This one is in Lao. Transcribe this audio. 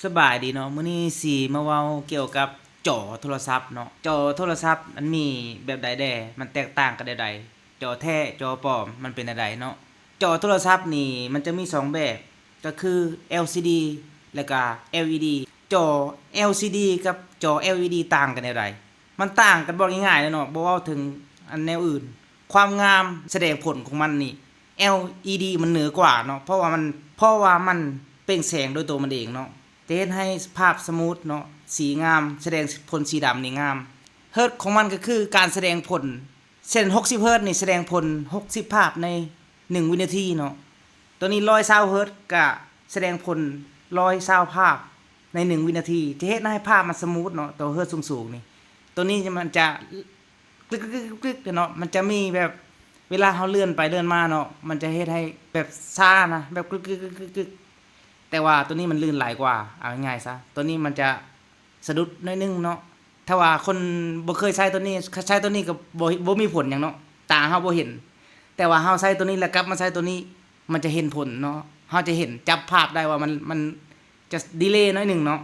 ສະບາຍດີເນາະ, ມື້ນີ້ຊິມາເວົ້າກ່ຽວກັບຈໍໂທລະສັບເນາະ. ຈໍໂທລະສັບມັນມີແບບໃດແດ່? ມັນແຕກຕ່າງກັນແນວໃດ? ຈໍແທ້ ຈໍປອມ ມັນເປັນແນວໃດເນາະ? ຈໍໂທລະສັບນີ້ມັນຈະມີສອງແບບ ກໍຄື ແອລຊີດີ ແລ້ວກະ ແອລອີດີ. ຈໍ ແອລຊີດີ ກັບຈໍ ແອລອີດີ ຕ່າງກັນແນວໃດ? ມັນຕ່າງກັນເວົ້າງ່າຍໆເລີຍເນາະ, ບໍ່ເວົ້າເຖິງອັນແນວອື່ນ. ຄວາມງາມສະແດງຜົນຂອງມັນນີ້ ແອລອີດີ ມັນເໜືອກວ່າເນາະ, ເພາະວ່າມັນ ເພາະວ່າມັນເປັ່ງແສງໂດຍໂຕມັນເອງເນາະ, ຈະເຮັດໃຫ້ພາບສະມູດເນາະ, ສີງາມ, ສະແດງຜົນສີດຳນີ້ງາມ. ເຮີດຂອງມັນກໍຄືການສະແດງຜົນ ເຊັ່ນ ຫົກສິບເຮີດນີ້ສະແດງຜົນຫົກສິບພາບໃນໜຶ່ງວິນາທີເນາະ. ຕົວນີ້ຮ້ອຍຊາວເຮີດກະສະແດງຜົນຮ້ອຍຊາວພາບໃນໜຶ່ງວິນາທີ, ຈະເຮັດໃຫ້ພາບມັນສະມູດເນາະ, ຕົວເຮີດສູງໆນີ້. ຕົວນີ້ມັນຈະກຶກໆໆໆເນາະ, ມັນຈະມີແບບເວລາເຮົາເລື່ອນໄປເລື່ອນມາເນາະ, ມັນຈະເຮັດໃຫ້ແບບຊ້ານະ, ແບບກຶກໆໆໆ. ແຕ່ວ່າຕົວນີ້ມັນລື່ນຫຼາຍກວ່າ, ເອົາງ່າຍໆຊະ. ຕົວນີ້ມັນຈະ ສະດຸດໜ້ອຍໜຶ່ງເນາະ. ຖ້າວ່າຄົນບໍ່ເຄີຍໃຊ້ຕົວນີ້ ໃຊ້ຕົວນີ້ກໍບໍ່ ບໍ່ມີຜົນຫຍັງເນາະ, ຕາເຮົາບໍ່ເຫັນ. ແຕ່ວ່າເຮົາໃຊ້ຕົວນີ້ແລ້ວກັບມາໃຊ້ຕົວນີ້ ມັນຈະເຫັນຜົນເນາະ, ເຮົາຈະເຫັນ ຈັບພາບໄດ້ວ່າມັນ ມັນຈະດີເລໜ້ອຍໜຶ່ງເນາະ.